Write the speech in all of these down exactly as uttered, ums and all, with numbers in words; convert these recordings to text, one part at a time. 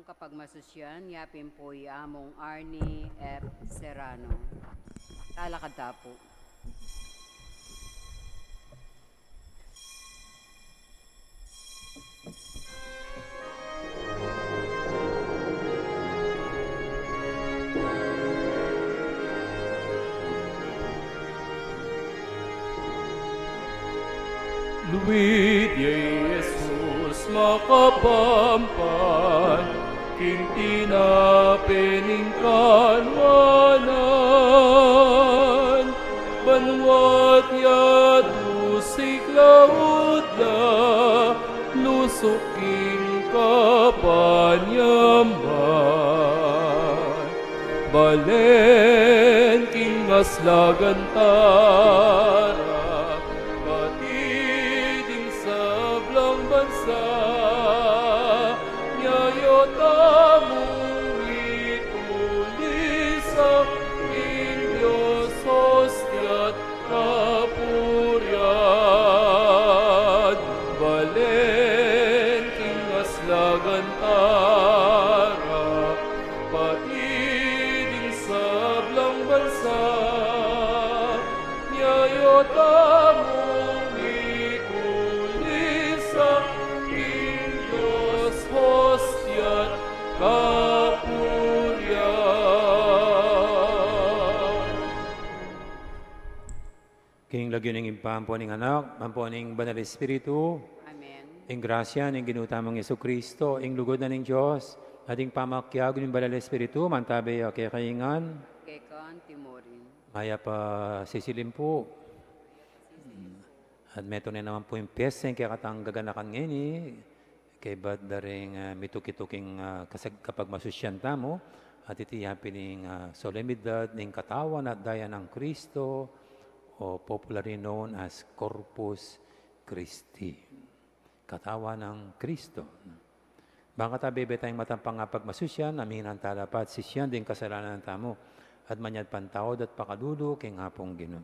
Kapagmasusyan, yapin pu i Among Arnie F. Serrano. Talakad ta pu. Luid ya i Jesus makapampan, king tinape ning kanwanan, banua't yatu siklaud la, lusuk king kapanyamban. Balen king aslagan tara, pati ding sablang bansa, nyayo tamung mitulis king Dios hostia't kapurian. Balen king aslagan tara, pati ding sablang bansa, nyayo tamung mitulis king Dios hostia't kapurian. King lagyu ning Ibpa, ampo ning Anak, ampo ning Banal Espiritu. Amen. Ing grasya ning Ginu tamung Jesucristo, ing lugud na ning Dios, at ing pamakiabe ning Banal Espiritu, mantabe ya kekayu ngan. Keka antimurin. Mayap a sisilim pu. At metung ne naman pu ing piyesta ning kekatang gaganakan ngeni, kaybat da ring, ah, mituki-tuki king, ah, kasag-, kapagmasusyan tamu, at iti ya pin ing, ah, solemnidad ning Katawan at Daya nang Cristo, o popularly known as Corpus Christi. Katawan nang Cristo. Bang kata bebe tayang matampang kapagmasusyan, aminan tala pa at sisian ding kasalanan tamu, at manyawad pantawad at pakalulu king Apung Ginu.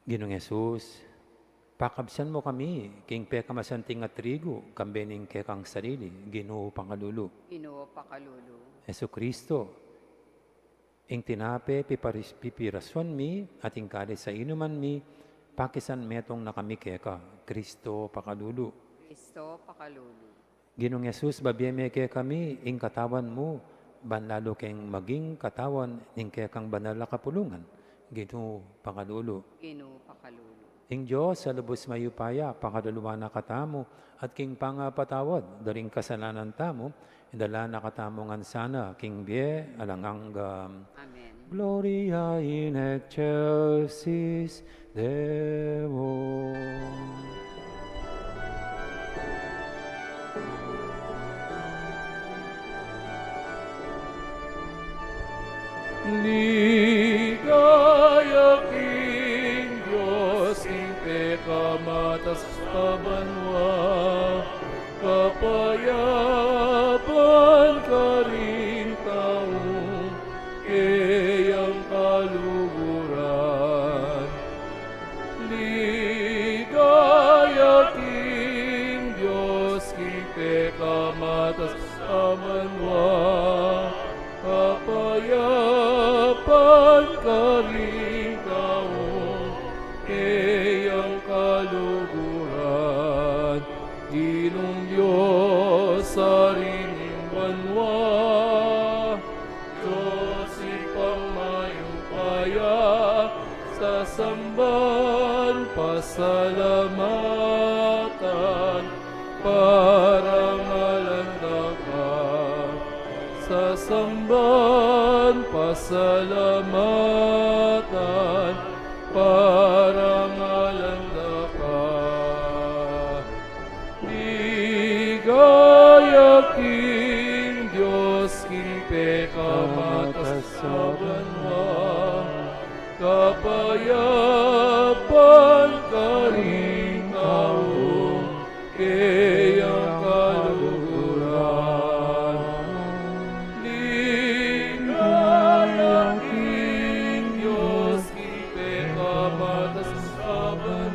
Ginung Jesus, pakabsan mu kami king pekamasanting a trigu, kambe ning kekang sarili, Ginu pakalulu. Ginu pakalulu. Jesucristo, ing tinape piparis-, pipirasuan mi, at ing kalis a inuman mi, pakisan metung na kami keka, Cristo pakalulu. Cristo pakalulu. Ginung Jesus, babie me kekami ing katawan mu, ban lalu keng maging katawan ning kekang banal a kapulungan. Ginu pakalulu. Ginu pakalulu. Ing Dios a lubus mayupaya, pakaluluan na katamu, at king pangapatawad da ring kasalanan tamu, idala na katamu ngan sana king bie alang angga. Amen. Gloria in excelsis Deo. Ligaya king Dios, king pekamatas a banua, kapayapan karing taung keyang kaluguran. Ligaya king Dios, king pekamatas a banua, kapayapan karing taung keyang kaluguran. Ginung Dios, Ari ning banua, Dios Ibpang mayupaya, sasamban, pasalamatan, parangalan da ka. Sasamban, pasalamatan, parangalan da ka. Ligaya king Dios, king pekamatas a banua, kapayapan karing taung keyang kaluguran. Ligaya king Dios, king pekamatas a banua,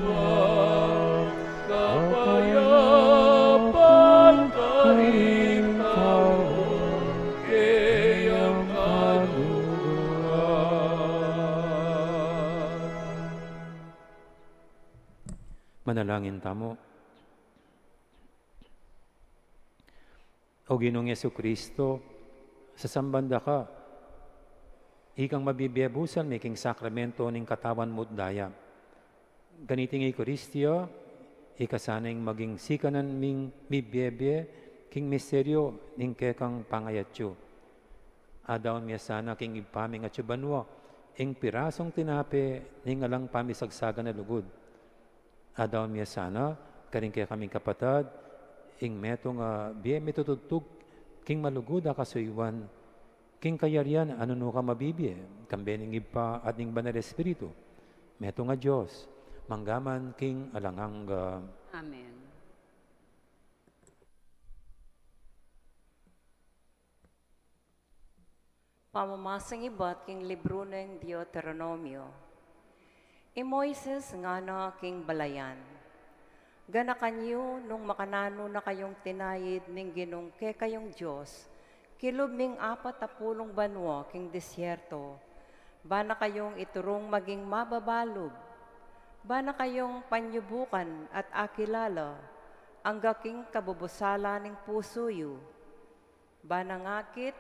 Langin tamu. O Ginung Jesucristo, sasamban da ka, ikang mabibie busan mi king sakramento ning katawan mu't daya. Ganiting Eukaristia, ika sana ing maging sikanan ming mibie-bie king misteryo ning kekang pangayatsu. Adaun mi ya sana king Ibpa ming atsu banua ing pirasung tinape ning alang pamisagsagan a lugud. Adaun mi ya sana karing kekaming kapatad ing metung a bie mitutugtug king malugud a kasuyuan, king kayarian a nung nukarin mabibie, kambe ning Ibpa at ning Banal Espiritu, metung a Dios, mangga man king alang angga. Amen. Pamamasang ibat king libru ning Deuteronomio. I Moises ngana king balayan, ganakan yu nung makananu na kayung tinaid ning Ginung kekayung Dios, kilub ning apat a pulung banua king disyerto, ba na kayung iturung maging mababalub, ba na kayung panyubukan at akilala, angga king kabubusalan ning pusu yu. Ba nang akit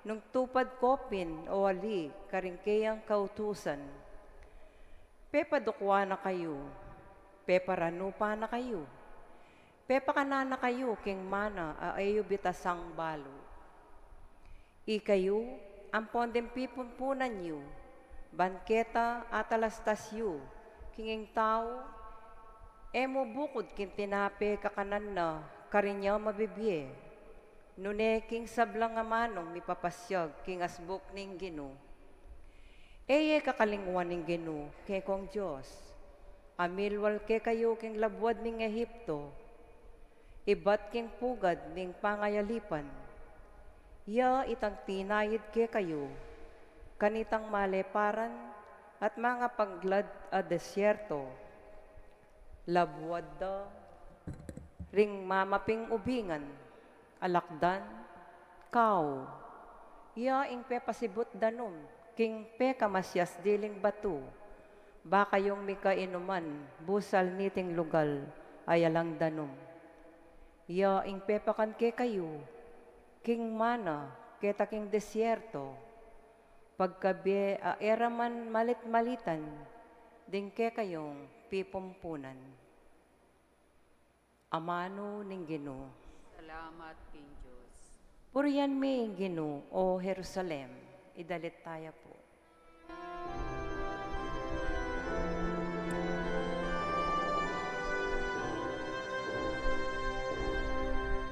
nung tupad ko pin o ali karing keyang kautusan. Pepadukwa na kayu, peparanupa na kayu, pepakanan na kayu king mana a e yu bitasang balu. Ikayu, ampon ding pipumpunan yu, ban keta atalastas yu, king ing tau, e mu bukud king tinape kakanan na karin ya mabibie, nune king sablang amanung mipapasyag king asbuk ning Ginu. E ye kakalingwan ning Ginu kekong Dios, a milwal kekayu king labuad ning Egipto, ibat king pugad ning pangayalipan. Ya itang tinaid kekayu kanitang maleparan at mangapaglad a disyerto, labuad da ring mamaping ubingan, alakdan, kau. Ya ing pepasibut danum king pekamasyas diling batu, ba kayung mikainuman busal niting lugal a yalang danum. Ya ing pepakan kekayu king mana keta king disyerto, pagkabie a e ra man malit-malitan ding kekayung pipumpunan. Amanu ning Ginu. Salamat king Dios. Purian me ing Ginu, o Jerusalem, idalit taya pu.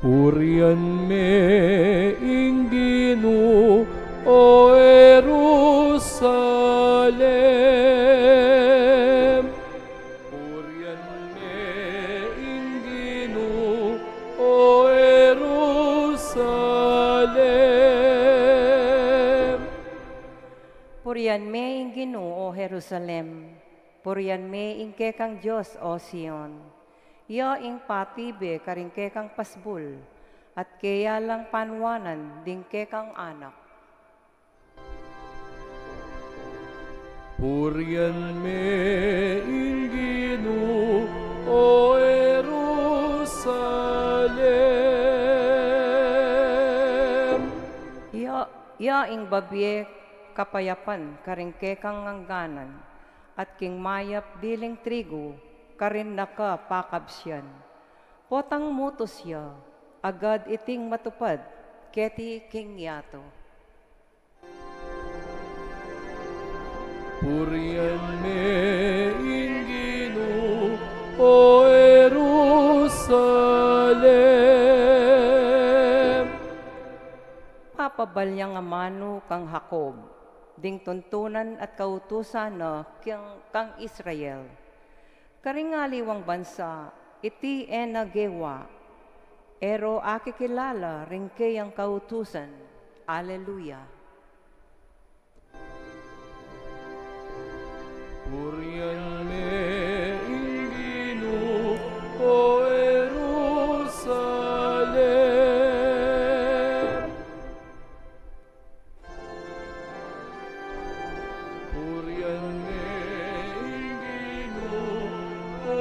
Purian me ing Ginu, o Jerusalem. Purian me ing Ginu, o Jerusalem. Purian me ing Ginu, o Jerusalem. Purian me ing kekang Dios, o Sion. Ya ing patibe karing kekang pasbul, at keya lang panuanan ding kekang anak. Purian me ing Ginu, o Jerusalem. Ya, ya ing babie kapayapan karing kekang angganan, at king mayap diling trigu karin na ka pakabsian. Potang mutus ya, agad iting matupad keti king yatu. Purian me ing Ginu, o Jerusalem. Papabal yang amanu kang Jacob ding tuntunan at kautusan na kang, kang Israel. Karing aliwang bansa, iti e na gewa, e ro akikilala ring keyang kautusan. Aleluya. Purian me ing Ginu, o Jerusalem. Purian me ing Ginu, o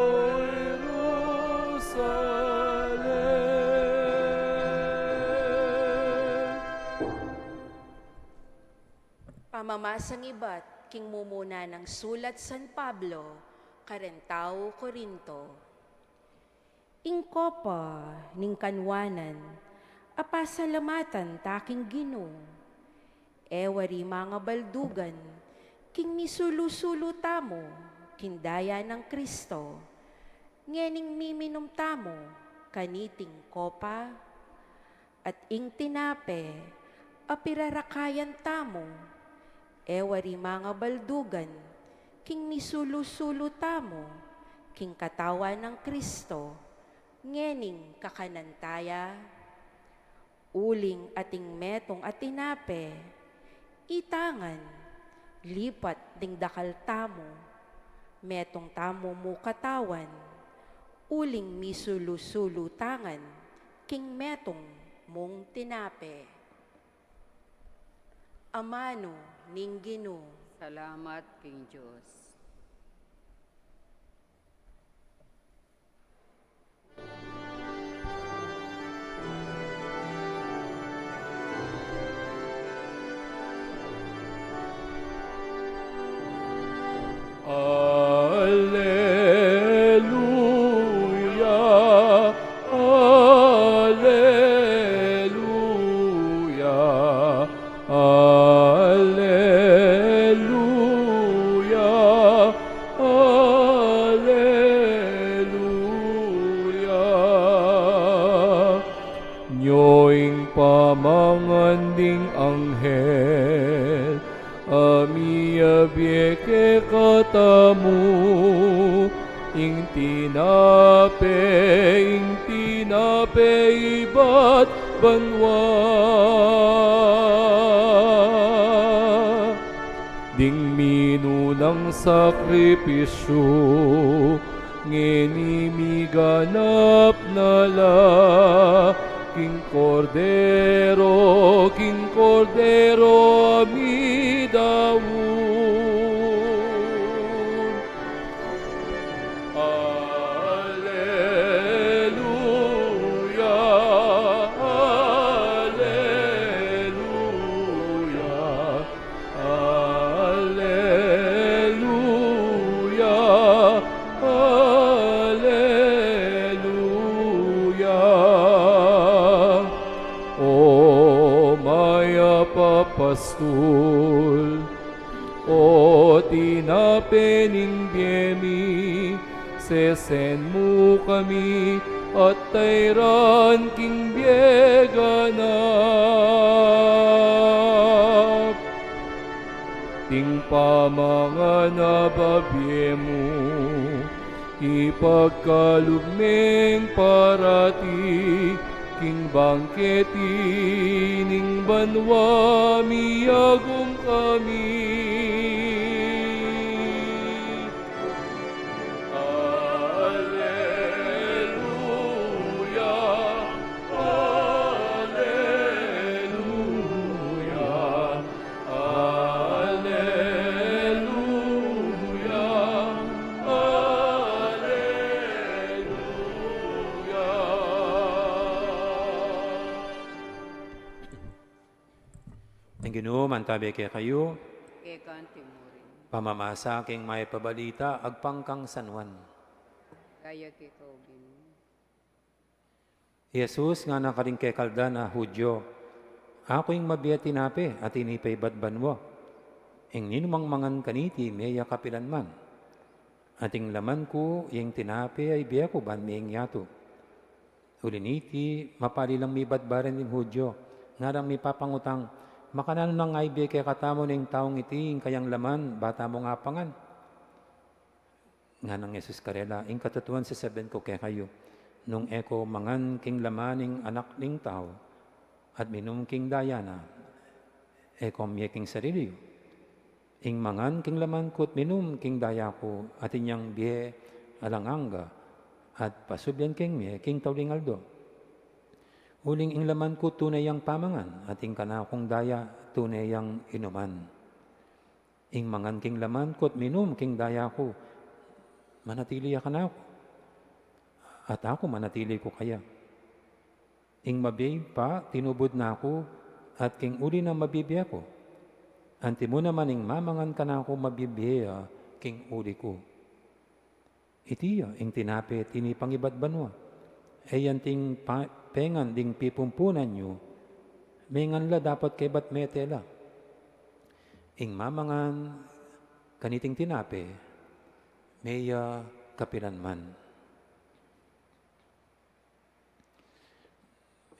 Mamasang ibat king mumuna nang sulat San Pablo karing tau Corinto. Ing kopa ning kanwanan a pasalamatan ta king Ginu. E wari mangabaldugan king misulu-sulu tamu king daya nang Kristo, ngening miminum tamu kaniting kopa? At ing tinape a pirarakayan tamu, e wari mangabaldugan king misulu-sulu tamu king katawan nang Kristo, ngening kakanan taya? Uling ating metung a tinape, ita ngan, lipat ding dakal tamu, metung tamu mu katawan, uling misulu-sulu ta ngan king metung mung tinape. Amanu ning Ginu. Salamat king Dios. Aleluya, aleluya, aleluya, aleluya. Nyo ing pamangan ding anghel a miyabie kekatamu, ing tinape, ing tinape ibat banua. Ding minunang sakripisyu, ngeni miganap na la king Kordero, king Kordero a midaun. Aleluya, aleluya, aleluya, aleluya. O mayap a pastul, o tinape ning bie mi, sesen mu kami at tayran king bie ganap. Ing pamangan a babie mu, ipagkalub meng parati king bangketi ning banua miyagum kami. Aleluya, aleluya, aleluya, aleluya. Ing Ginu mantabi kekayu. Keka mu rin. Pamamasa king Mayap a Balita agpang kang San Juan. Ligaya keka, O Ginu. I Jesus ngana karing kekaldan a Judio, Aku ing mabie a tinape a tinipe ibat banua. Ing ninumang mangan kaniti, mie ya kapilan man. At ing laman ku, ing tinape a ibie ku ban mie ing yatu. Uli niti, mapali lang mibat baran ding Judio, ngarang mipapangutang, Makananu nang aibie kekatamu ning taung iti ing kayang laman, ba tamung apangan? Nganang Jesus karela, Ing katutuan sasabian ku kekayu, nung e ko mangan king laman ning Anak ning Tau, at minum king daya na, e ko mie king sarili yu. Ing mangan king laman ku at minum king daya ku, atin yang bie alang angga, at pasubyan keng mie king tauling aldo. Uling ing laman ku tune yang pamangan, at ing kanakung daya tune yang inuman. Ing mangan king laman ku at minum king daya ku, manatili ya kanaku, at aku manatili ku kaya. Ing mabie pa, tinubud na ku, at king uli na mabibie ku, Antimo naman ing mamangan kanaku mabibie ya king uli ku. Iti ya ing tinape tinipang ibat banua. E yan ting pa-, pengan ding pipumpunan yu, mengan la dapot kaybat mete la. Ing mamangan kaniting tinape, meya kapilan man.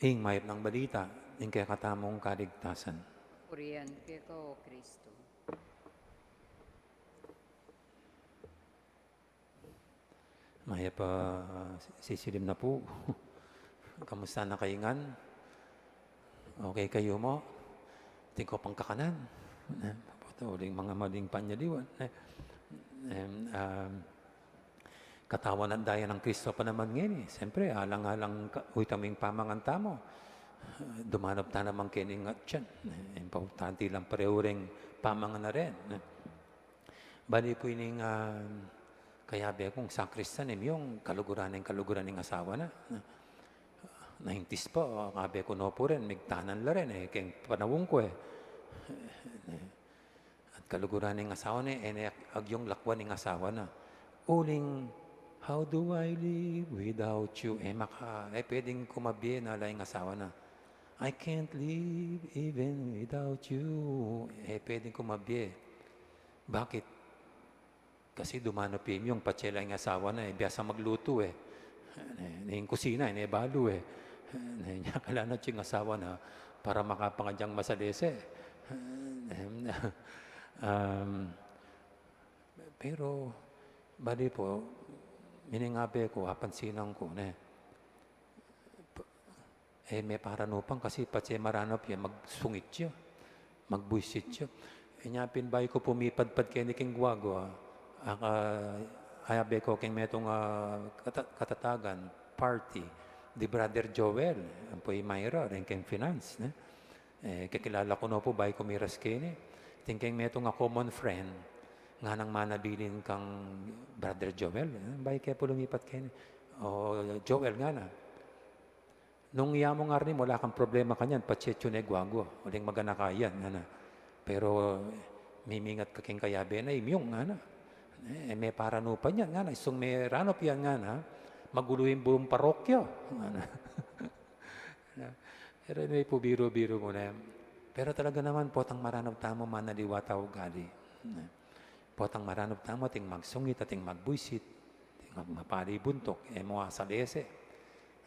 Ing mayap nang balita ning kekatamung kaligtasan. Purian keka, O Kristo. Mayap a sisilim na pu. Kamusta na kayu ngan? Okay kayu mu? Atin ku pang kakanan. E, uling manga maling panyaliwan. E, em, um, katawan at daya nang Kristo pa naman ngeni. Siyempre, alang-alang ka-, uy, taming pamangan tamu. Dumanup ta naman keni ngan. E, importante lang parehu ring pamangan na rin. E. Bali pu ining, ah, kayabe kung sakristan, e, imyung kaluguran ning, kaluguran ning asawa na. Naintis pa, o, kayabe ku no pu rin, migtanan la rin, e, keng panaun ku, e. At kaluguran ning asawa na, e, ne, agyung lakwan ning asawa na. Uling, "How do I live without you?" E, maka, e, pwedeng kumabie na la ing asawa na. "I can't live even without you." E, pwedeng kumabie. Bakit? Kasi dumanup ya imyung patse la ing asawa na, e, biasa maglutu, e. E, ne ing kusina, e, ne balu, e. E, ne, nya kailangan ing asawa na para makapangadyang masalese. E, um, pero, bali pu, mining abe ku, apansinan ku, ne. E, me paranu pang kasi patse maranop ya, magsungit ya, magbuisit ya. Inya pin bayu ku pumipadpad keni king guagua, a, a, ayabe ku keng metung, a, kata-, katatagan, party, di Brother Joel, ampo i Myra, rin keng finance, ne? E, kekilala ku no pu, bayu ku miras keni. Atin keng metung a common friend, nganang manabilin kang Brother Joel, e, bayu ke pu lumipat keni. O, Joel, ngana. Nung iya mu ngarni, wala kang problema kanyan, patse atsu ne guagua, uling maganaka yan, ngana. Pero, mimingat ka keng kayabe na, imyung, ngana. E, me paranu pa yan, ngana. Istung me ranop yan, ngana. Magulu ing bulung parokya, ngana. Pero anyway pu, biru-biru mu na. Pero talaga naman, potang maranop tamu, manaliwa ta ugali. Potang maranop tamu, ating magsungit, ating magbuisit, ating mag-, mapali buntuk, e mu asalese.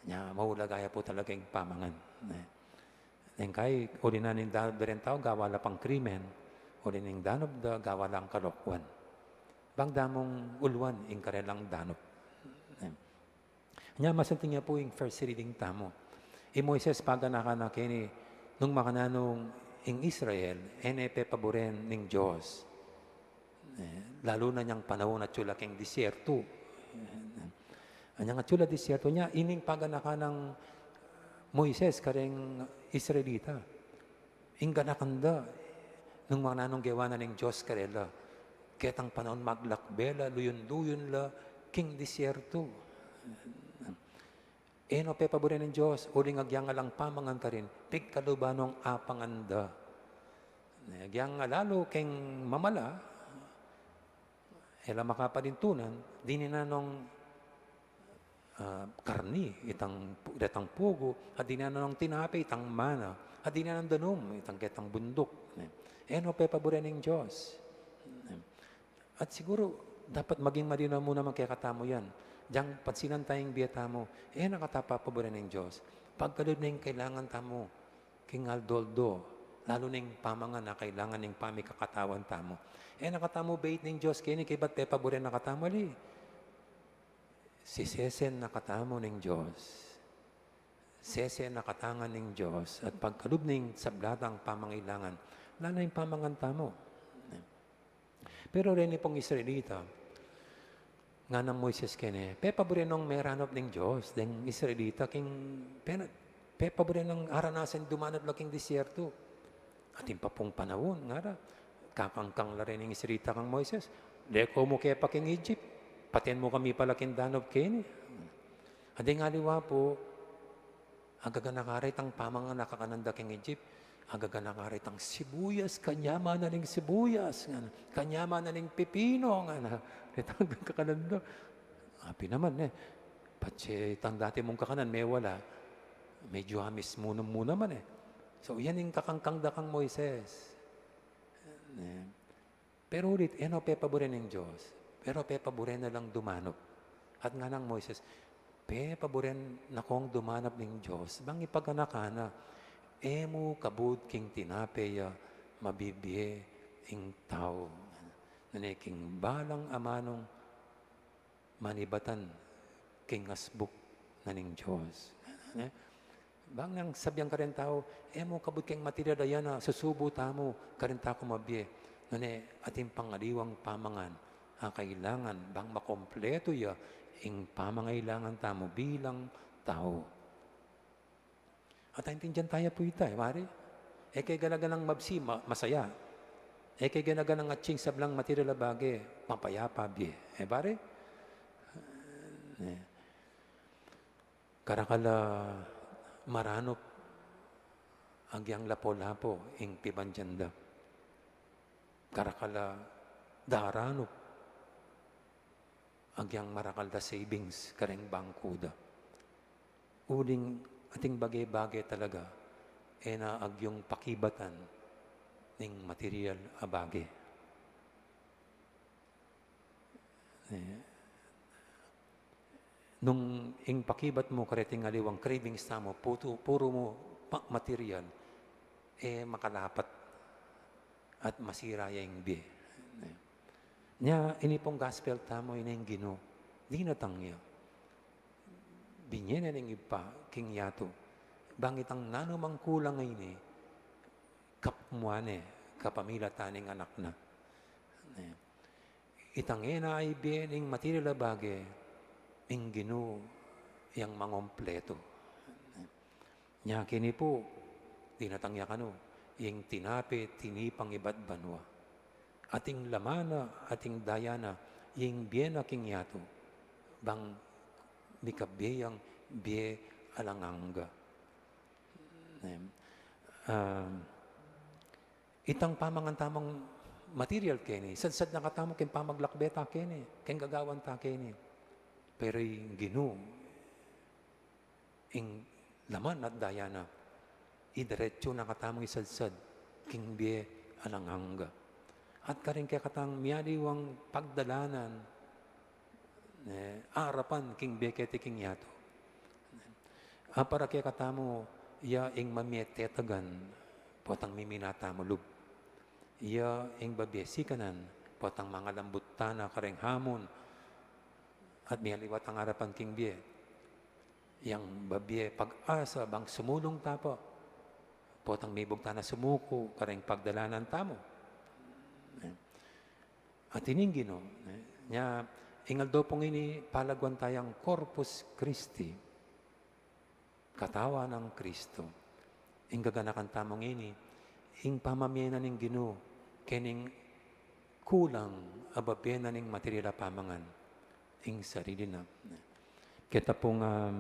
Nya, maulaga ya pu talaga ing pamangan. E. Deng kai, uli na ning danub da ring tau, gawa la pang krimen, uli ning danub da, gawa lang kalokuan. Bang damung uluan ing karelang danub. E. Nya, masanting ya pu ing first reading tamu. I Moises paganakan na keni nung makananu ing Israel, e ne pepaburen ning Dios. E, lalu na nyang panaun atsu la keng disyertu. E, anyang atsu la disyertu nya, ining paganakan nang Moises kareng Israelita. Ing ganakan da, nung makananung gewa na ning Dios karela, ketang panaun maglakbe la, luyun-luyun la, king disyertu. E no pepaburen ning Dios, uling agyang alang pamangan karin, pigkaluban nong apangan da. Agyang alalu keng mamala, e la makapalintunan, dininan nong, a, karni, itang, detang pugu, at dininan nong tinape, itang mana, at dininan danum, itang ketang bunduk. E no pepaburen ning Dios. At siguru, dapat maging malinaw mu naman kekatamu yan. Diyang pansinan tayang bie tamu, e na kata papaburen ning Dios. Pagkalub na ing kailangan tamu, king aldo-aldo, lalu na ing pamangan a kailangan ning pamikakatawan tamu. E na katamu bait ning Dios, keni kaybat pepaburen na katamu, ali. Sisesen na katamu ning Dios. Sesen na katamu ning Dios, at pagkalub na ing sabla tang pamangailangan, lalo na ing pamangan tamu. Pero reni pung Israelita, nganang Moises keni, pepaburen nong meranop ning Dios deng Israelita, king pena-, pepaburen nong aranasan dumanup la king disyertu. Atin pa pung panaun, ngara, kakangkang la rin ing Israelita kang Moises, "Leko mu ke pa king Egypt, paten mu kami pa la king danub keni." At deng aliwa pu, agaganaka ra itang pamangan a kakanan da king Egypt. Agaganan ka retang sibuyas, kanyaman na ning sibuyas, ngana. Kanyaman na ning pipino, ngana. Retang kakanan da. Apin naman, e. Patse itang dati mung kakanan, mewala. Medyu amis mu na, mu naman, e. So, yan ing kakangkang da kang Moises. E. Pero ulit, e na pepaburen ning Dios, pero pepaburen na lang dumanup. At ngana nang Moises, pepaburen na kung dumanup ning Dios, bang ipaganakan na, e mu kabud king tinape ya mabibie ing tau. Nune king balang amanung manibatan king asbuk na ning Dios. Ne? Bang nang sabian karing tau, e mu kabud king material a yan a susubu tamu, karin ta ku mabie. Nune, atin pang aliwang pamangan a kailangan bang makompletu ya ing pamangailangan tamu bilang tau. At aintindian taya pu ita, e, pare? E ke gana-ganang mabsi, ma-, masaya. E ke gana-ganang atsing sablang material a bage, mapayapa bie. E, pare? E. Karakal a maranup agyang lapu-lapu ing pibandian da. Karakal a daranup agyang marakal da savings kareng bangku da. Uling ating bage-bage talaga, e na agyung pakibatan ning material a bage. E, nung ing pakibat mu kareting aliwang cravings tamu, putu-, puru mu pa-, material, e makalapat at masira ya ing bie. Nya, ini pung gospel tamu, ini ing Ginu, dinatang ya. Binie ne ning Ibpa king yatu. Bang itang nanu mang kulang a ini, kapmua ne, kapamilatan ning Anak na. Itang e na aibie ning material a bage, ing Ginu yang mangompletu. Nya keni pu, dinatang ya kanu, ing tinape tinipang ibat banua. Ating laman na, ating daya na, ing bie na king yatu, bang mikabie yang bie alang angga. Em, ah, itang pamangan tamung material keni, sadsad na katamu king pamaglakbe ta keni, king gagawan ta keni. Pero ing Ginu, ing laman at daya na, idiretsu na katamung isadsad king bie alang angga. At karing kekatang mialiwang pagdalanan, e, arapan king bie keti king yatu. A, para kekatamu, iya ing mamie tetagan, potang mimina tamu lub. Iya ing babie sikanan, potang mangalambut tana kareng hamun, at mialiwa tang arapan king bie. Yang babie pag-asa bang sumulung ta pa, potang mibugtan na sumuku kareng pagdalanan tamu. At ini ing Ginu, nya, ing aldo pung ini, palagwan tayang Corpus Christi, katawan nang Kristo. Ing gaganakan tamu ngeni, ing pamamie na ning Ginu, kening kulang a babie na ning material a pamangan, ing sarili na. Keta pung, um,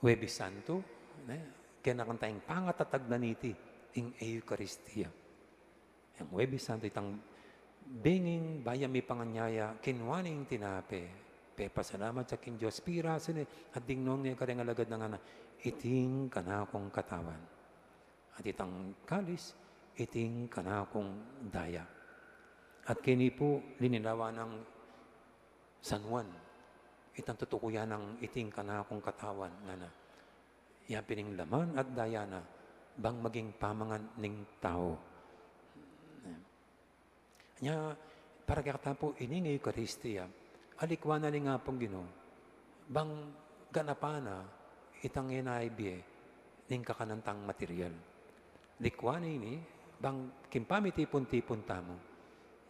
Huwebes Santo, ne, kena kanta ing pangatatag na niti, ing Eukaristia. Yang Huwebes Santo itang binging bayu mipanganyaya, kinua ne ing tinape, pepasalamat ya king Dios, pirasu ne, at dingnung ne kareng alagad na ngana, iti ing kanakung katawan. At itang kalis, iti ing kanakung daya. At keni pu, linilawan nang San Juan, itang tutukuyan nang iti ing kanakung katawan, ngana. Yapin ing laman at daya na, bang maging pamangan ning tau. Nya, para kekatamu pu, ining Eukaristia, alikwan na ning Apung Ginu, bang ganapan na itang e na aibie ning kakanan tang material. Likwan na ini, bang king pamitipun-tipun tamu,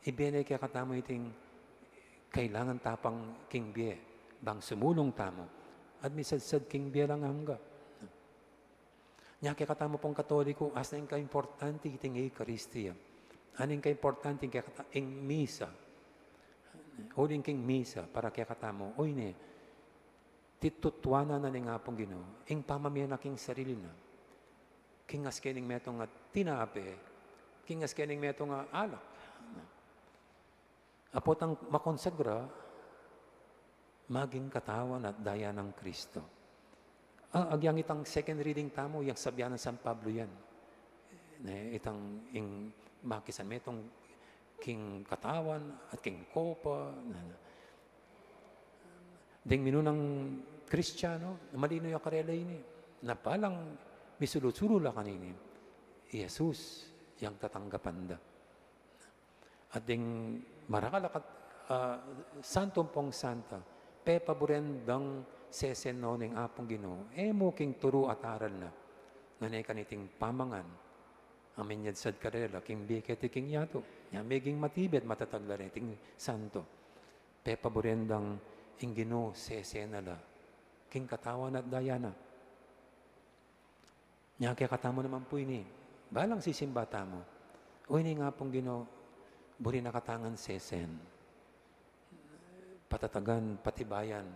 ibie ne kekatamu iting kailangan ta pang king bie, bang sumulung tamu, at misadsad king bie alang angga. Nya kekatamu pung Katoliko, asne ing kaimportante iting Eukaristia. Ane ing kaimportante ing kekata-, ing misa. Uling king misa, para kekatamu, oyni, titutuanan na ning Apung Ginu, ing pamamie na king sarili na. Kingas kening metung a tinape, kingas kening metung a alak. Apo tang makonsagra, maging katawan at daya nang Kristo. Ah, agyang itang second reading tamu, yang sabyan nang San Pablo yan. Ne, itang ing makisan metung king katawan at king kopa. Na, na. Deng minunang Kristiano, malino ya karela ini. Na balang misulu-sulu la kanini, i Jesus yang tatanggapan da. At deng marakal a kat-, ah, santu ampong santa, pepaburen dang sesen no ning Apung Ginu, e mu king turu at aral na, nune kaniting pamangan, a menyadsad karela king bie keti king yatu, nya meging matibe at matatag la reting santu. Pepaburen dang ing Ginu sesen na la king katawan at daya na. Nya kekatamu naman pu ini, balang sisimba tamu, o ini nga pung Ginu, buri na katamu ngan sesen, patatagan, patibayan,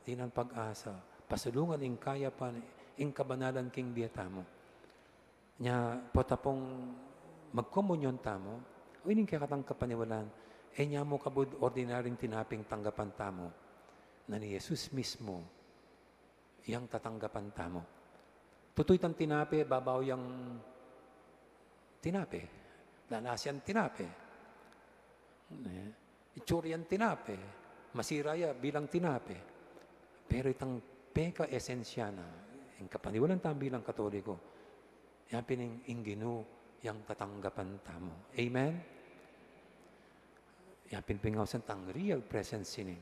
dinan pag-asa, pasulungan ing kayapan, ing kabanalan king bie tamu. Nya potapung magkomunyon tamu, o ining kekatang kapaniwalan, e nya mu kabud ordinaryung tinapeng tanggapan tamu, nani Jesus mismu yang tatanggapan tamu. Tutu itang tinape, babaw yang tinape, lalas yang tinape, ne, itsura yang tinape, masira ya bilang tinape. Pero itang peka-esensya na, ing kapaniwalan tamu bilang Katoliko, ya pin ing Ginu yang tatanggapan tamu. Amen? Ya pin pin ngausan tang real presence ini.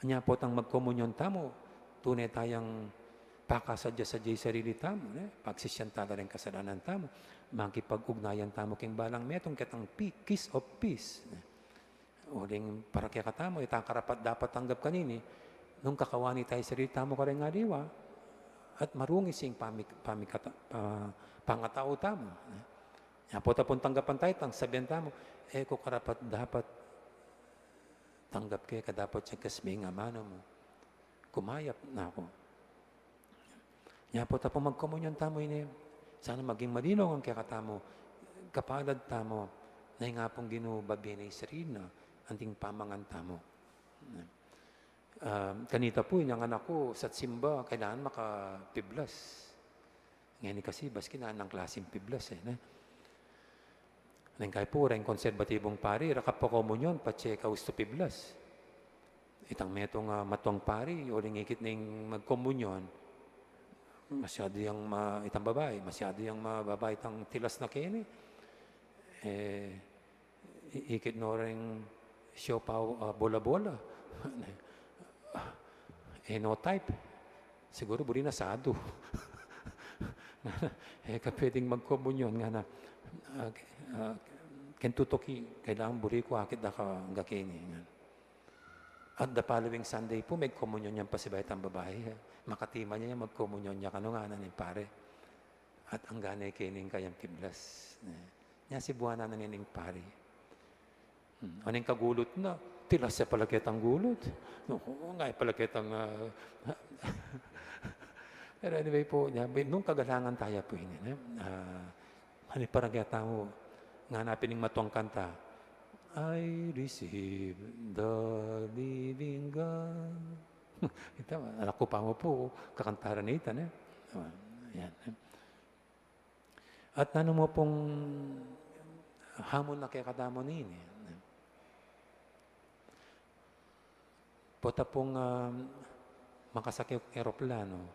Nya potang magkomunyon tamu, tune tayang pakasadya-sadya ing sarili tamu, ne? Pagsisian tala ring kasalanan tamu, makipag-ugnayan tamu king balang metung, ketang pi-, kiss of peace, ne? Uling para kekatamu, itang karapat-dapat tanggap kanini, nung kakawani tayu sarili tamu kareng aliwa, at marungis ing pamik-, pamikata-, pa-, pangatau tamu, ne? Nya potapung tanggapan tayu, tang sabian tamu, e ku karapat-dapat tanggap keka, dapot ya kasming amanu mu, kumayap na ku. Nya potapung magkomunyon tamu ini, sana maging malino ngan kekatamu, kapalad tamu, na ing Apung Ginu babie na ing sarili na, anting pamangan tamu. Ah, kanita pu, inyang anak ku, sa simba, kailangan makapiblas. Ngeni kasi, maski nanung klaseng piblas, e, ne? Neng kai pu, reng konserbatibung pari, rakapakomunyon, patse kaustu piblas. Itang metung, ah, matuang pari, uling ikit neng magkomunyon, masyadu yang ma-, itang babai, masyadu yang mababa itang tilas na keni. E, I-, ikit no reng siopaw, ah, bola-bola. E no type. Siguru buri na sadu. E ka pwedeng magkomunyon ngana, ah, ah, keng tutuki, kailangan buri ku akit da ka angga keni, ngana. At the following Sunday pu, magkomunyon yang pasibayu itang babai. Makatiman ya yang magkomunyon ya kanu, ngana ning pari. At angga ne keni ing kayang piblas. Nya sibuanan na ne ning pari. Hmm, o neng kagulut na, tilas ya pala ketang gulut. Naku, ngana pala ketang, ah, pero anyway pu, nya, nung kagalangan taya pu ini, ne? Ah, ani para keta mu, ngana pin ing matuang kanta, "I receive the living God." Ita, anak ku pa mu pu, kakantaran na ita, ne? Ah, yan, ne? At nanu mu pung hamon na kekatamu nini? Pota pung, ah, makasake eroplano,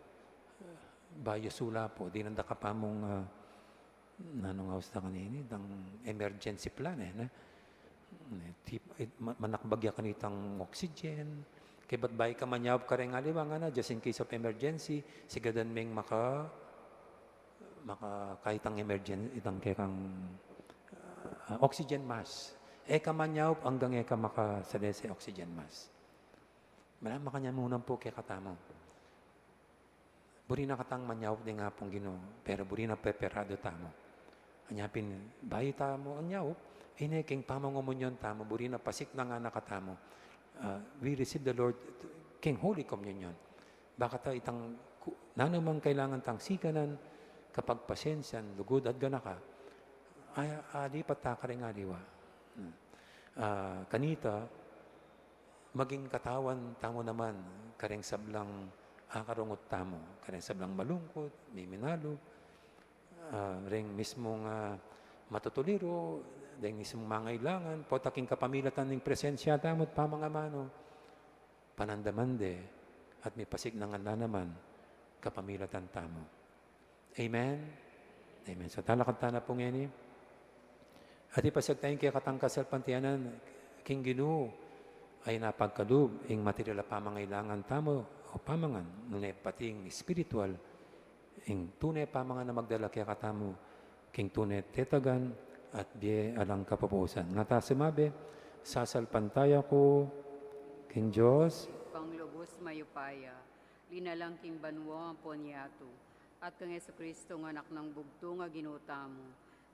bayu sula pu, dinan da ka pa mung, ah, nanu nga usta kanini, dang emergency plan, e, ne? Ne, tip-, it-, ma-, manakbag ya kanitang oxygen. Kaybat bayu ka manyaup kareng aliwa, ngana, just in case of emergency, sigadan meng maka-, makakaytang emergen-, itang kekang, ah, oxygen mask. E ka manyaup anggang e ka makasalese oxygen mask. Mala makanyan mu naman pu kekatamu. Buri na katang manyaup deng Apung Ginu, pero buri na preparado tamu. Anya pin, bayu tamu anyaup, ine keng pamangomunyon tamu, buri na pasiknangan na katamu. Ah, we receive the Lord keng Holy Communion. Bakata itang ku-, nanu mang kailangan tang sikanan, kapagpasensian, lugud at ganaka, ay, alipat ta karing aliwa. Ah, kanita, maging katawan tamu naman karing sablang akarungut tamu, karing sablang malungkut, miminalub, ah, ring mismung, ah, matutuliru, ring mismung mangailangan, pota king kapamilatan ning presensya tamu at pamangamanu, panandaman de, at mipasiknangan la naman kapamilatan tamu. Amen? Amen. So, talakad ta na pu ngeni. At ipasiag taya ing kekatang kasalpantayanan king Ginu, a ing pagkalub ing material a pamangailangan tamu, o pamangan, nune pati ing espiritual, ing tune pamangan a magdala kekatamu king tune tetagan at bie alang kapupusan. Nga ta sumabi, sasalpantaya ku king Dios, Ibpang lubus mayupaya, linalang king banua ampon yatu, at kang Jesucristo a Anak nang bugtung a Ginu tamu,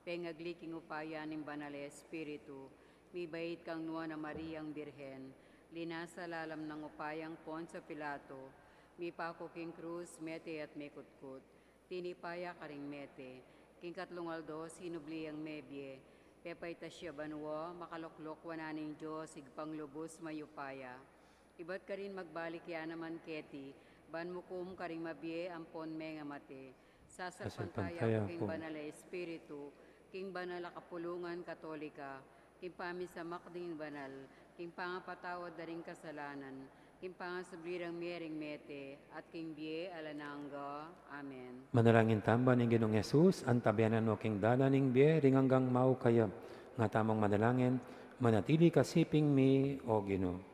pengagli king upaya ning Banal a Espiritu, mibait kang Nuan a Mariang Birhen, linasa lalam nang upayang Poncio Pilato, mipaku king krus, mete at mikutkut, tinipa ya karing mete, king katlung aldo sinubli yang mebie, pepaitas ya banua, makalukluk wanan ning Dios Ibpang lubus mayupaya. Ibat karin magbalik ya naman keti, ban mukum karing mabie ampon mengamate. Sasalpantaya ku king Banal a Espiritu, king banal a kapulungan Katolika, king pamisamak ding banal, king pangapatawad da ring kasalanan, king pangasubli rang mie ring mete, at king bie alang angga. Amen. Manalangin tamu ban ing Ginung Jesus antabayanan no king dalan ning bie, ring anggang maukayap. Nga tamung manalangin, manatili ka siping mi, O Ginu.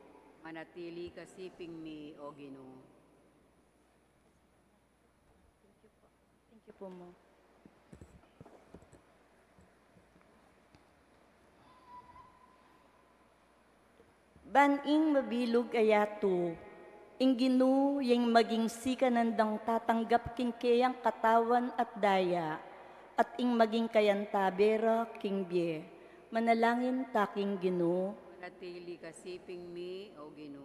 Manatili ka siping mi, O Ginu. Thank you po, mo. Ban ing mabilug a yatu, ing Ginu ya ing maging sikanan dang tatanggap king keyang katawan at daya, at ing maging kayantabe ra king bie. Manalangin ta king Ginu. Manatili ka siping mi, O Ginu.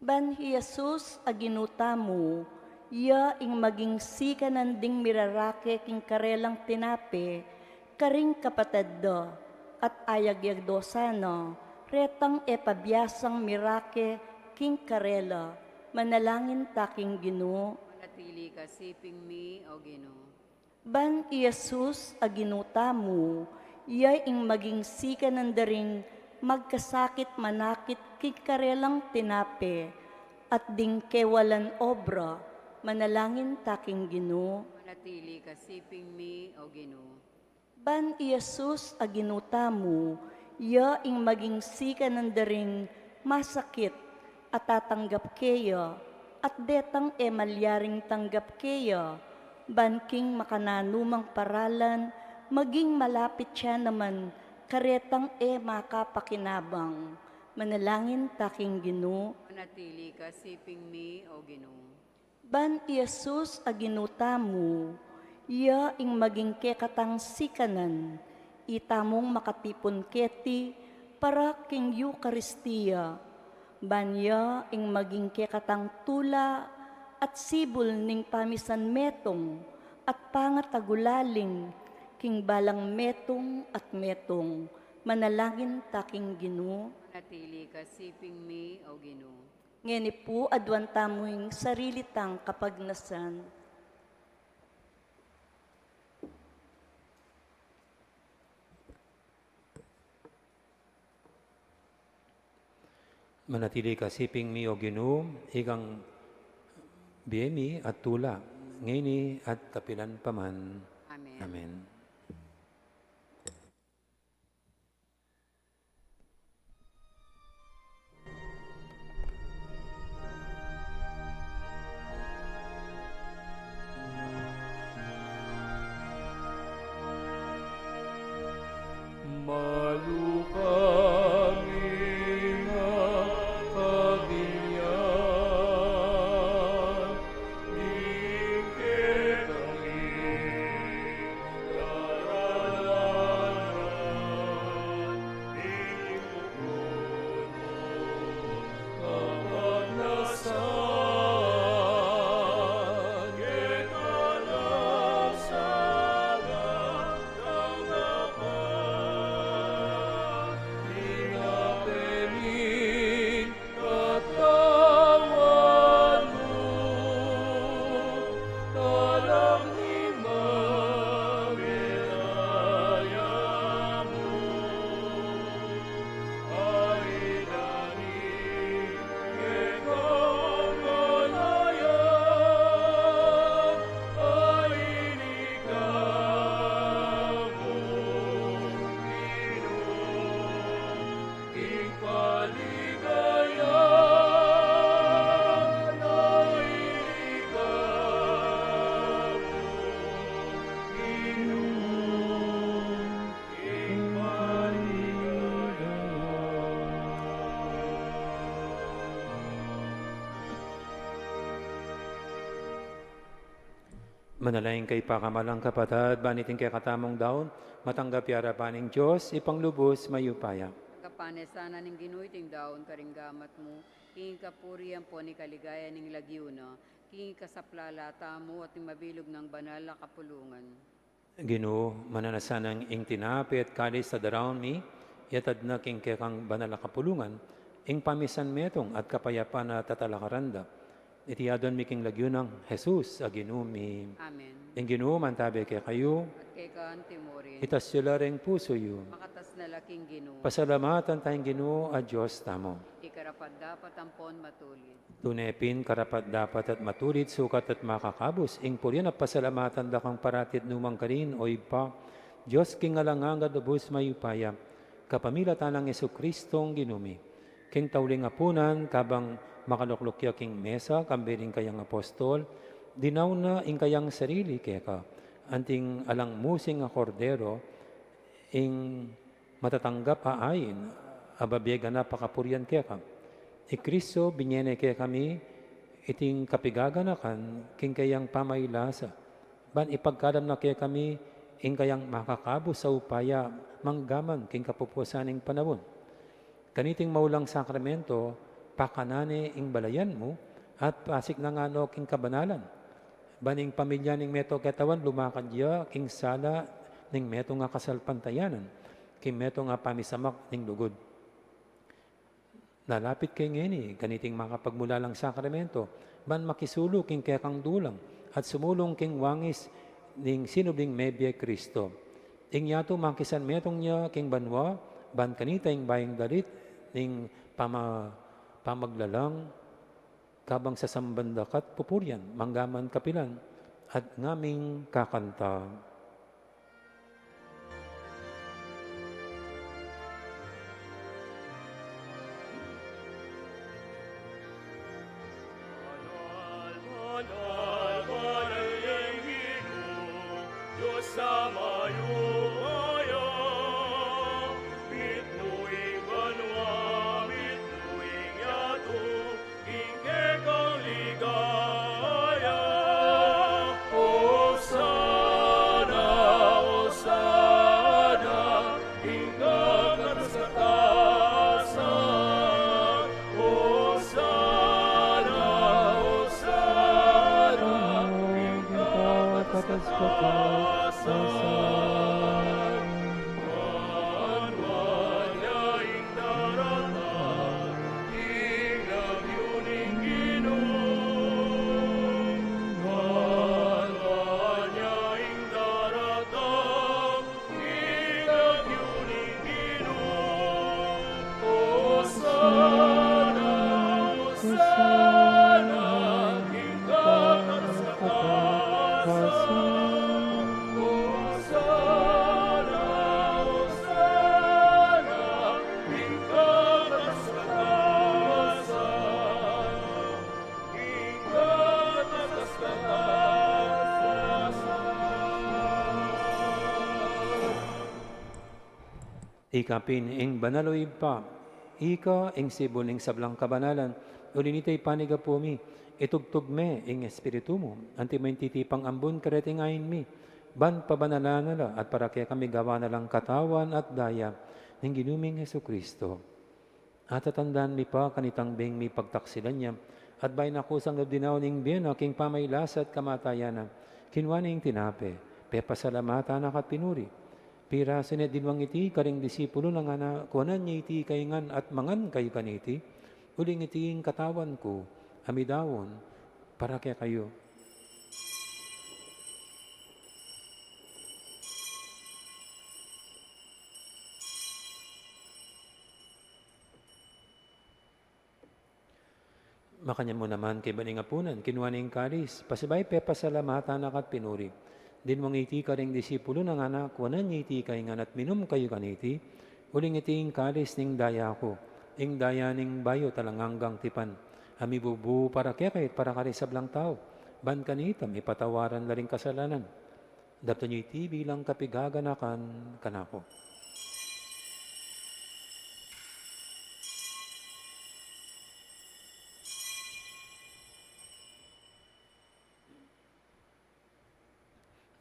Ban i Jesus a Ginu tamu, ya ing maging sikanan ding mirarake king karelang tinape karing kapatad da, at ayagyag do sana retang e pabiasang mirake king karela. Manalangin ta king Ginu. Manatili ka siping mi, O Ginu. Ban i Jesus a Ginu tamu, ya ing maging sikanan da ring magkasakit manakit king karelang tinape, at ding kewalan obra. Manalangin ta king Ginu. Manatili ka siping mi, O Ginu. Ban i Jesus a Ginu tamu, ya ing maging sikanan da ring masakit a tatanggap keya, at detang e malyaring tanggap keya, ban king makananumang paralan, maging malapit ya naman karetang e makapakinabang. Manalangin ta king Ginu. Manatili ka siping mi, O Ginu. Ban i Jesus a Ginu tamu, ya ing maging kekatang sikanan, itamung makatipun keti para king Eukaristia, ban ya ing maging kekatang tula at sibul ning pamisan metung at pangatagulaling king balang metung at metung. Manalangin ta king Ginu. Manatili ka siping mi, O Ginu. Ngeni pu, aduan tamu ing sarili tang kapagnasan. Manatili ka siping mi, O Ginu, ikang bie mi at tula, ngeni at kapilan pa man. Amen. Amen. Malukang ina kabilyan, ing ketang ina Manalangin kayu pakamalan kung kapatad, ban iting kekatamung daun matanggap ya arapan ning Dios, Ibpang lubus mayupaya. Tanggapan na sana ning Ginu iting daun karing gamat mu, king kapurian ampon king kaligayan ning lagyu na, king ikasaplala tamu at ning mabilug nang banal a kapulungan. Ginu, mananu na sanang ing tinape at kalis a daraun mi, iatad na king kekang banal a kapulungan, ing pamisan metung at kapayapan a tatalakaran da. Iti aduan mi king lagyu nang Jesus a Ginu mi. Amen. Ing Ginu mantabe kekayu. At keka antimurin. Itas yu la ring pusu yu. Makatas na la king Ginu. Pasalamatan taya ing Ginu a Dios tamu. Iti karapat-dapat ampon matulid. Tune pin karapat-dapat at matulid, sukat at makakabus, ing purian at pasalamatan da kang parati at nukarin man, O Ibpa, Dios king alang angga at lubus mayupaya, kapamilatan nang Jesucristong Ginu mi. King tauling apunan, kabang makalukluk ya king mesa, kambe ring kayang apostol, dinaun na ing kayang sarili keka, anting alang musing a kordero, ing matatanggap a ain, a babie ganap a kapurian keka. I Cristo, binie ne kekami iting kapigaganakan king kayang pamailasa, ban ipagkalam na kekami ing kayang makakabus a upaya manggaman king kapupusan ning panaun. Kaniting maulang sakramento, pakanan ne ing balayan mu, at pasiknangan no king kabanalan. Ban ing pamilya ning metung a katawan lumakad ya king sala ning metung a kasalpantayanan, king metung a pamisamak ning lugud. Lalapit ke ngeni kaniting makapagmulalang sakramento, ban makisulu king kekang dulang, at sumulung king wangis ning sinubling mebie Cristo. Ing yatu makisan metung ya king banua, ban kanita ing bayung dalit ning pama-, pamaglalang, kabang sasamban da ka at pupurian, manggaman kapilan, at ngaming kakanta. Banal, banal, banal yang Ginu, Dios a mayupaya, mitmu ing banua, mitmu ing yatu, ing kekang ligaya. Hosana, Hosana, ing kakatas-katasan. Hosana, Hosana, ing kakatas-katasan. Banua na ing daratang, ing lagyu ning Ginu. Banua na ing daratang, ing lagyu ning Ginu. Hosana, Hosana, ing kakatas-katasan. Hosana, Hosana, ing kakatas-katasan. Ing kakatas-katasan. Ika pin ing banal, o Ibpa, ika ing sibul ning sablang kabanalan, uli nita ipanyawad mi, itubud me ing Espiritu mu, anti mo ing titipang ambun kareting ain mi, ban pabanalan na la at para kekami gawan na lang katawan at daya ning Ginu ming Jesucristo. At tatandan mi pa kanitang beng mipagtaksilan ya, at bayu na kusang dinaun ing bie na king pamailasa at kamatayan na, kinua ne ing tinape, pepasalamatan na ka at pinuri. Pirasu ne at dinwang iti karing disipulu na, ngana, kuanan ye iti kayu ngan at mangan kayu kaniti, uling iti ing katawan ku, a midaun para kekayu. Makanyan mu naman kaibat ning apunan, kinua ne ing kalis, pasibayu pepasalamatan na ka at pinuri. Dinwang iti karing disipulu na, ngana, kuanan ye iti kayu ngan at minum kayu kaniti, uling iti ing kalis ning daya ku, ing daya ning bayu at alang anggang tipan, a mibubu para kekayu at para karing sablang tau, ban kanita mipatawaran la ring kasalanan. Daptan yu iti bilang kapigaganakan kanaku.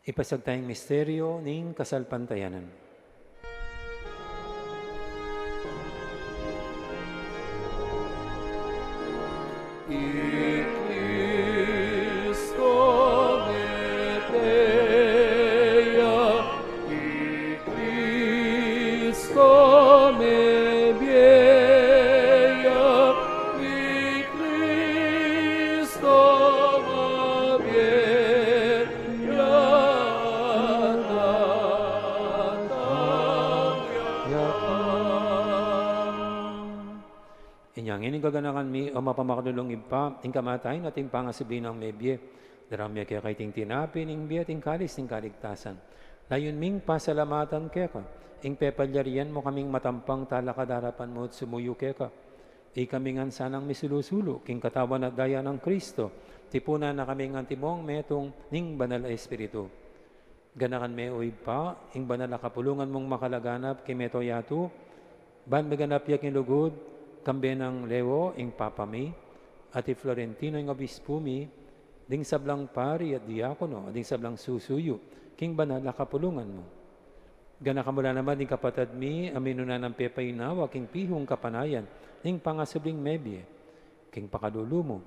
Ipasiag taya ing misteryo ning kasalpantayanan. I Kristo mebie ya, i Kristo mebie ya, i Kristo mebie ya. Inya ngeni gaganakan mi, o mapamakalulung Ibpa, ing kamatayan at ing pangasubli nang mebie. Daraun mi keka iting tinape ning bie at ing kalis ning kaligtasan. Layun ming pasalamatan keka ing pepalyarian mu kaming matampang talakad king arapan mu at sumuyu keka. Ikami ngan sanang misulu-sulu king katawan at daya nang Kristo, tipunan na kaming antimong metung ning Banal a Espiritu. Ganakan me, o Ibpa, ing banal a kapulungan mung makalaganap king mabilug a yatu, ban miganap ya king lugud, kambe nang Leo, ing Papa mi, at i Florentino, ing Obispu mi, ding sablang pari at diakono, at ding sablang susuyu king banal a kapulungan mu. Ganakan mu la naman ding kapatad mi a minuna nang pepainawa king pihung kapanayan ning pangasubling mebie. King pakalulu mu,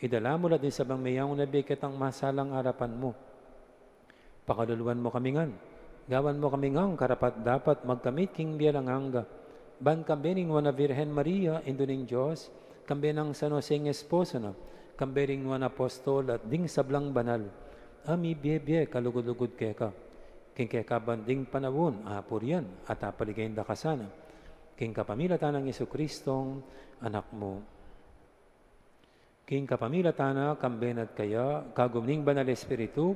idala mu la ding sablang meyangu na bie ketang masalang arapan mu. Pakaluluan mu kami ngan, gawan mu kami ngan karapat-dapat magkamit king bie alang angga, ban kambe ning Nuan a Virgen Maria, Indu ning Dios, kambe nang San Jose ing esposo na, kambe ring nuan a apostol at ding sablang banal a mibie-bie kalugud-lugud keka, king keka ban ding panaun apurian at apaligayan da ka sana, king kapamilatan nang Jesucristong Anak mu. King kapamilatan na, kambe na at kaya, kagum ning Banal a Espiritu,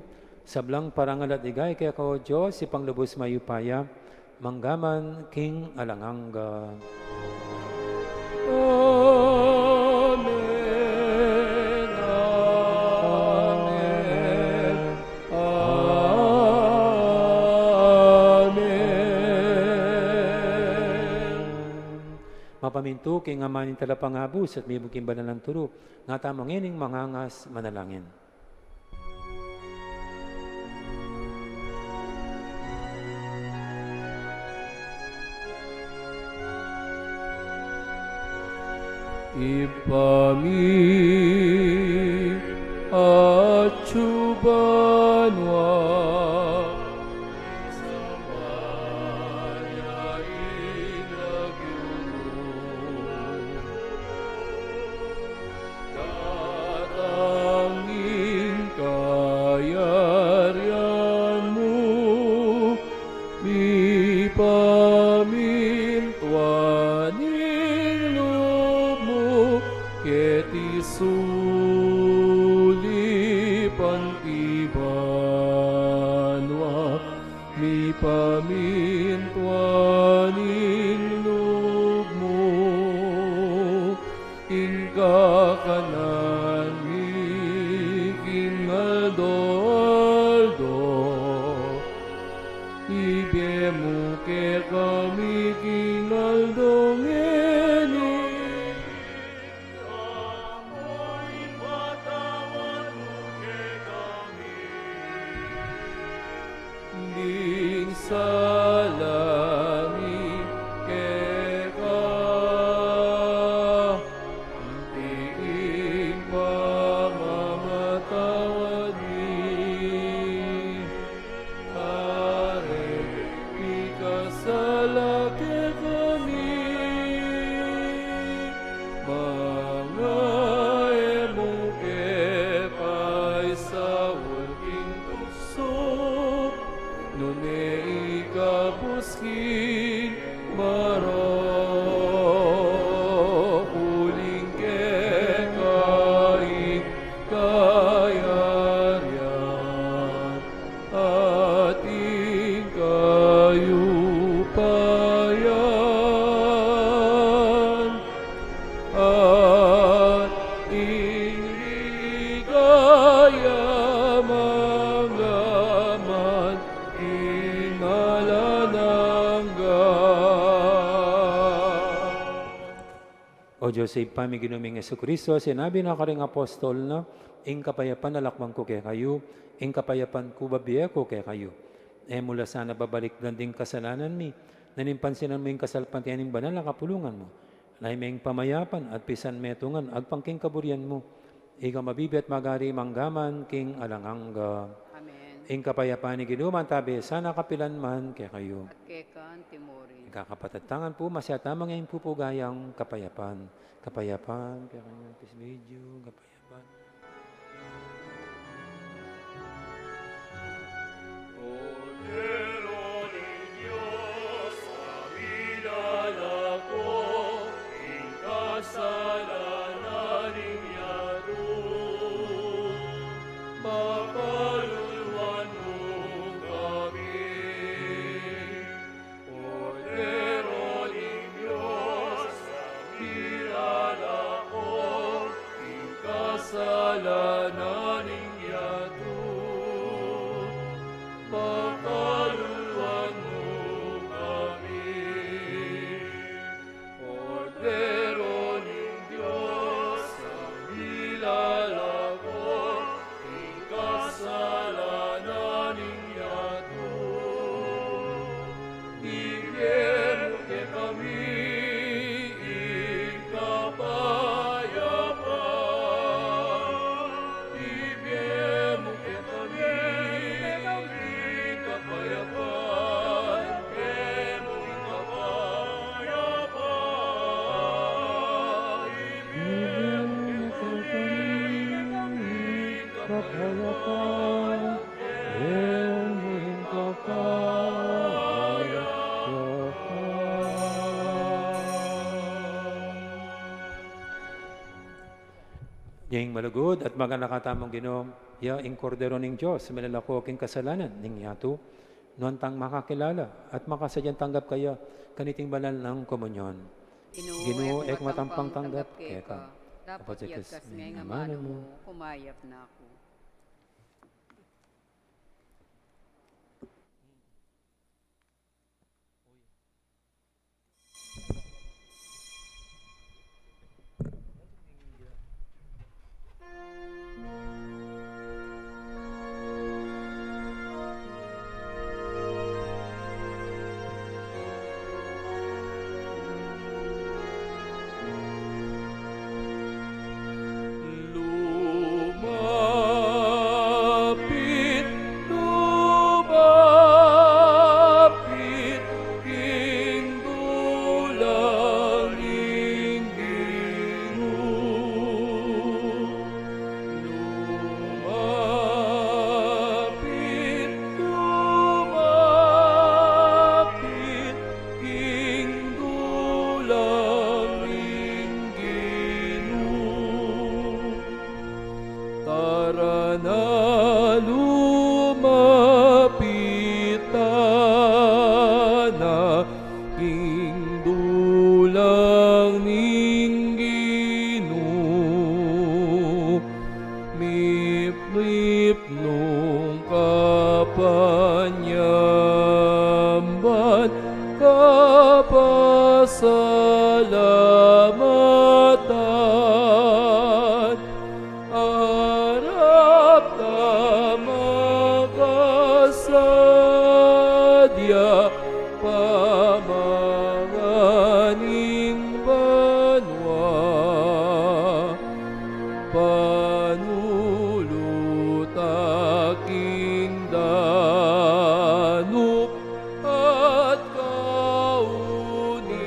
sablang parangal at ligaya keka, o Dios, Ibpang lubus mayupaya, mangga man king alang angga. Amen, amen, amen. Mapamintu king aman ning Talapangabus at mibug king banal nang turu, nga tamu ngening mangangas manalangin. Ibpa mi, atsu ka banua, misamban ya ing lagyu mu, datang ing kayarian mu, mipamintuan ing lub mu keti sulip anti banua. Mipamintuan ing lub mu king kakanan mi king aldo-aldo. Ibie mu kekami king aldo ngeni. Ding sala mi keka, anti ing pamamatawad mi karing mikasala kekami, manga e mu ke paisaul king tuksu, nune ikabus king marok. Uling keka ing kayarian, at ing kayupayan, at ing ligaya, mangga man king alang angga. O Dios Ibpa mi, Ginu ming Jesucristo, sinabi na karing apostol na, Ing kapayapan lakwan ku kekayu, ing kapayapan ku bibie ku kekayu. E mu la sana babalikdan ding kasalanan mi, nune pansinan mu ing kasalpantayanan ning banal a kapulungan mu. Lalam ning pamayapan at pisan metungan agpang king kaburian mu. Ika mabibie at magari mangga man king alang angga. Amen. Ing kapayapan ning Ginu mantabi sana kapilan man kekayu. At keka antimurin. Ika kapatad, tangan pu, masyata mangyaing pupugayang kapayapan. Kapayapan kekayu, peace be with you, kapayapan. Kordero ning Dios, a milalako king kasalanan ning yatu, pakaluluan mu kami. Kordero ning Dios, a milalako king kasalanan ning yatu, pakaluluan mu kami. Kordero ning Dios, a milalako king kasalanan ning yatu, ibie mu kekami ing kapayapan. Ibie mu kekami ing kapayapan. Ibie mu ing kapayapan. Ibie mu kekami ing kapayapan. Ibie mu ing kapayapan. Ing malugud at maganaka tamung Ginu, iya ing Kordero ning Dios, milalako king kasalanan ning yatu. Nuan tang makakilala at makasadyang tanggap kaya kaniting banal nang komunyon. Ginu, e ku matampang tanggap keka. Dapot iyatas me ing amanu mu, kumayap na ku. Lumapit, lumapit king dulang ning Ginu. Lumapit, lumapit king dulang ning Ginu. Tara na, lumapit tana king dulang ning Ginu. Miplip nung kapanyamban, kapasalamatan, arap ta makasadya pamangan ning banua. Panulu ta king danup at kauni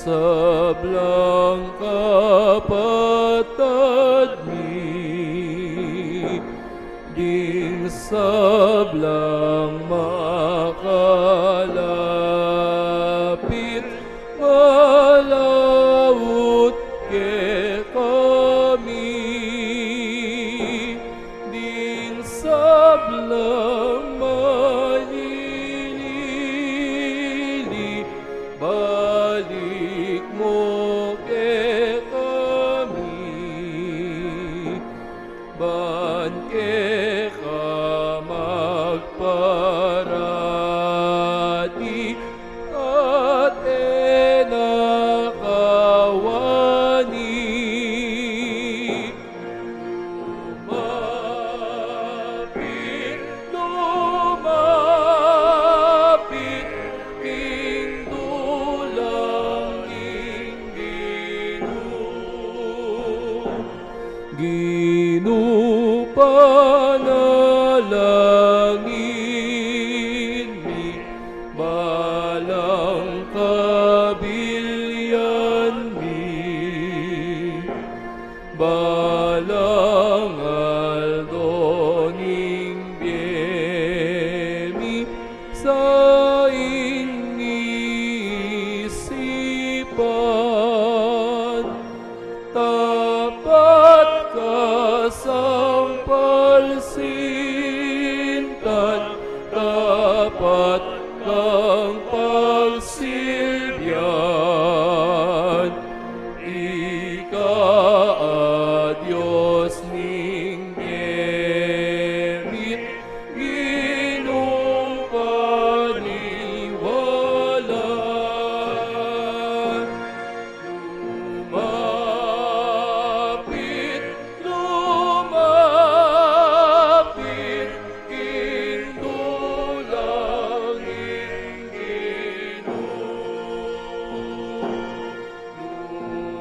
Sablang kapatad mi, ding sablang makalapit, malaut kekami, ding sablang malilili, balik mu kekami, ban keka magparati at e na kawani. Lumapit, lumapit, king dulang ning Ginu. Ginu, panalangin mi, balang kabilyan mi, balang aldo ning bie mi, sa ing isipan. Tapat ka sang palsintan, tapat kang pagsilbian. Ika a Dios ning bie mi't Ginung paniwalan. Lumapit, lumapit, king dulang ning Ginu.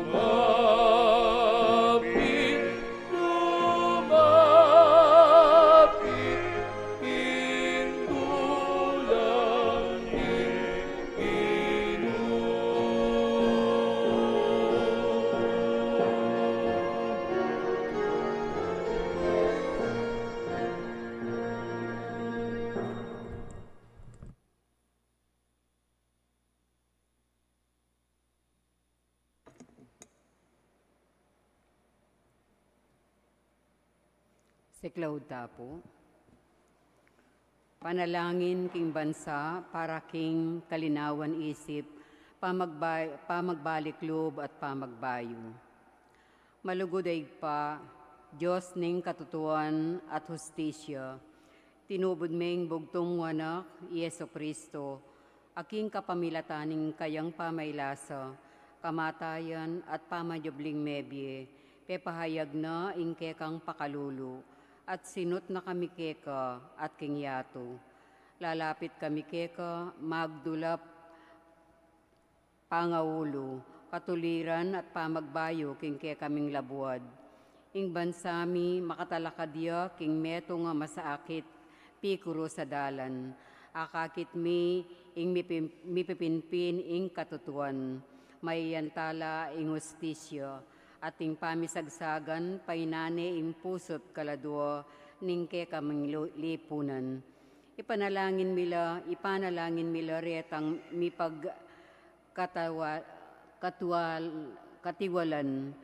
Lumapit, lumapit, king dulang ning Ginu. Siklaud ta pu. Panalangin king bansa para king kalinawan isip, pamagba-, pamagbalik lub at pamagbayu. Malugud a Ibpa, Dios ning katutuan at hustisya, tinubud me ing bugtung mu anak, i Jesu-Cristo, a king kapamilatan ning kayang pamailasa, kamatayan at pamanyubling mebie, pepahayag na ing kekang pakalulu, at sinut na kami keka at king yatu. Lalapit kami keka, magdulap pangaulu, katuliran at pamagbayu king kekaming labuad. Ing bansa mi makatalakad ya king metung a masakit, pikurus a dalan. Akakit mi ing mipim-, mipipinpin ing katutuan, mayayantala ing hustisya, at ing pamisagsagan painane ing pusu't kaladua ning kekaming lu-, lipunan. Ipanalangin mi la, ipanalangin mi la retang mipag- katawa-, katuwal-, katiwalan,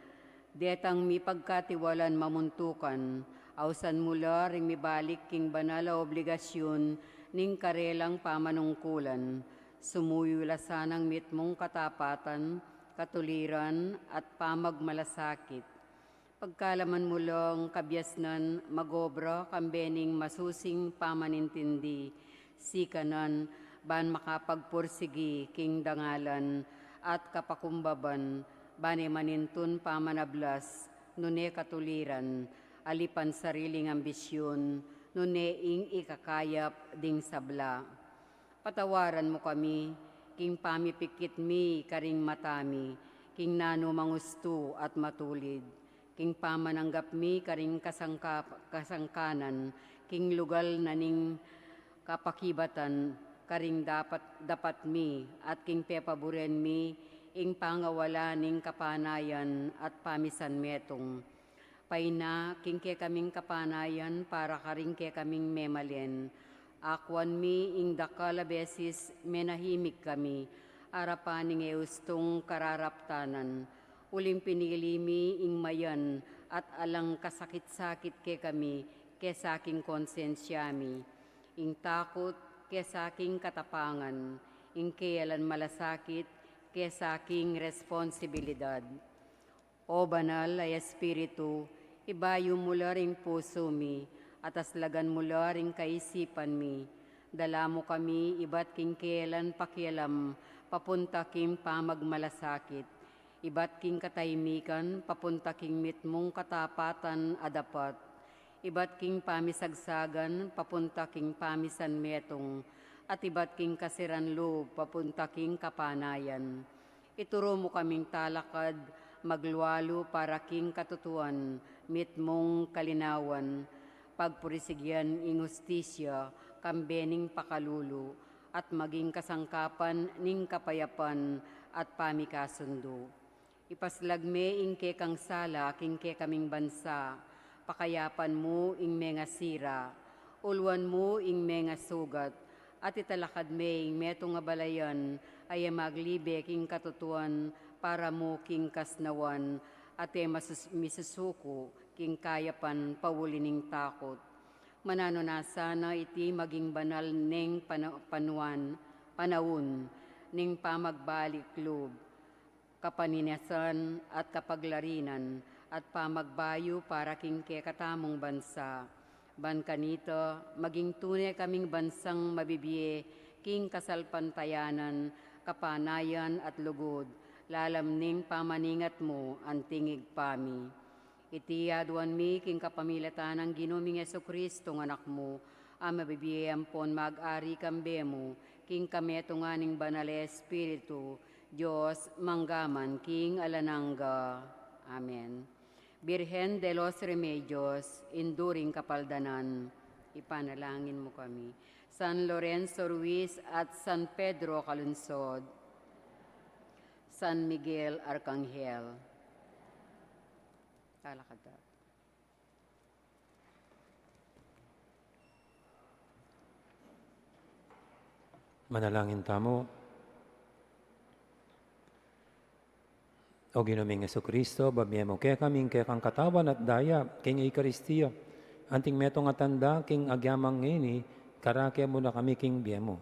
detang mipagkatiwalan mamuntukan, ausan mu la ring mibalik king banal a obligasyun ning karelang pamanungkulan, sumuyu la sanang mitmung katapatan, katuliran, at pamagmalasakit. Pagkalaman mu lang kabiasnan mag-obra kambe ning masusing pamanintindi, sikanan, ban makapagpursigi king dangalan at kapakumbaban, ban e manintun pamanablas, nune katuliran, alipan sariling ambisyun, nune ing ikakayap ding sabla. Patawaran mu kami, king pamipikit mi karing mata mi, king nanu mang ustu at matulid, king pamananggap mi karing kasangka-, kasangkanan, king lugal na ning kapakibatan, karing dapat, dapat mi, at king pepaburen mi, ing pangawala ning kapanayan at pamisan metung. Paina king kekaming kapanayan para karing kekaming memalen. Akuan mi ing dakal a beses menahimik kami arapan ning e ustung kararaptanan. Uling pinili mi ing mayan at alang kasakit-sakit kekami kesa king konsensya mi, ing takut kesa king katapangan, ing keyalan malasakit kesa king responsibilidad. O Banal a Espiritu, ibayu mu la ring pusu mi, at aslagan mu la ring kaisipan mi. Dala mu kami ibat king keyalan pakialam papunta king pamagmalasakit, ibat king katahimikan papunta king mitmung katapatan a dapat, ibat king pamisagsagan papunta king pamisan metung, at ibat king kasiran lub papunta king kapanayan. Ituru mu kaming talakad maglualu para king katutuan, mitmung kalinawan, pagpurisigian ing hustisya, kambe ning pakalulu, at maging kasangkapan ning kapayapan at pamikasundu. Ipaslag me ing kekang sala king kekaming bansa, pakayapan mu ing mengasira, uluan mu ing mengasugat, at italakad me ing metung a balayan a e maglibe king katutuan para mu king kasnawan, at e masus-, misusuku king kayapan pauli ning takut. Mananu na sana iti maging banal neng pana-, panuan, panaun ning pamagbalik lub, kapaninasan at kapaglarinan at pamagbayu para king kekatamung bansa. Ban kanita, maging tune kaming bansang mabibie king kasalpantayanan, kapanayan at lugud, lalam ning pamaningat mu anting Ibpa mi. Iti aduan mi king kapamilatan nang Ginu ming Jesucristo nga Anak mu, a mabibie ampon mag-ari kambe mu, king kametungan ning Banal a Espiritu, Dios, mangga man king alang angga. Amen. Birhen de los Remedios, Indu ring Kapaldanan, ipanalangin mu kami. San Lorenzo Ruiz at San Pedro Calungsod, San Miguel Arcangel. Talakad ta. Manalangin tamu. O Ginu ming Jesucristo, babie mu kekami ing kekang katawan at daya king Eukaristia, anting metung a tanda king agyamang ngeni, karake mu na kami king bie mu.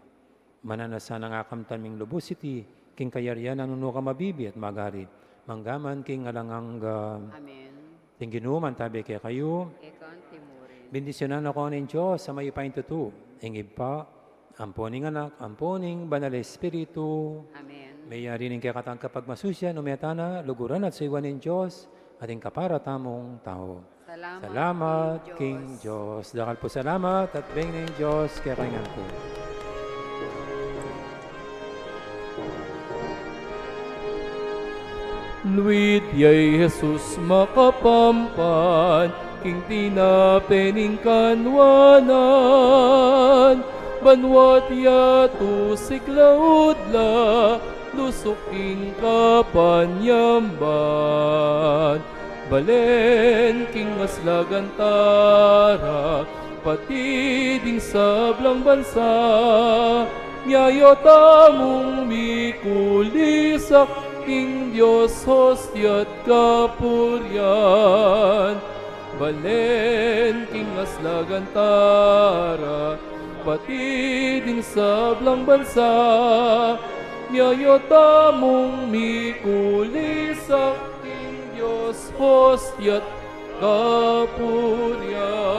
Mananu na sanang akamtan ming lubus iti king kayarian a nung nu ka mabibie at mag-ari, mangga man king alang angga. Amen. Ing Ginu mantabe kekayu. E kanti murin. Bendisyunan na kayu ning Dios a mayupayang tutu, ing Ibpa, ampon ing Anak, ampon ing Banal a Espiritu. Amen. Meyari ning kekatang kapagmasusian, ume tana, luguran at suyuan ning Dios, at ing kapara tamung tau. Salamat king Dios. Dakal pung salamat at beng ning Dios kekayu ngan pu. Luid ya i Jesus makapampan king tinape ning kanwanan, banua at yatu siklaud la, lusuk king kapanyamban. Balen king aslagan tara, pati ding sablang bansa, miyayaw tamung mikulisak king Dios hostia't kapurian. Balen king aslagan tara, pati ding sablang bansa, miyayaw tamung mikulisak king Dios hostia't kapurian.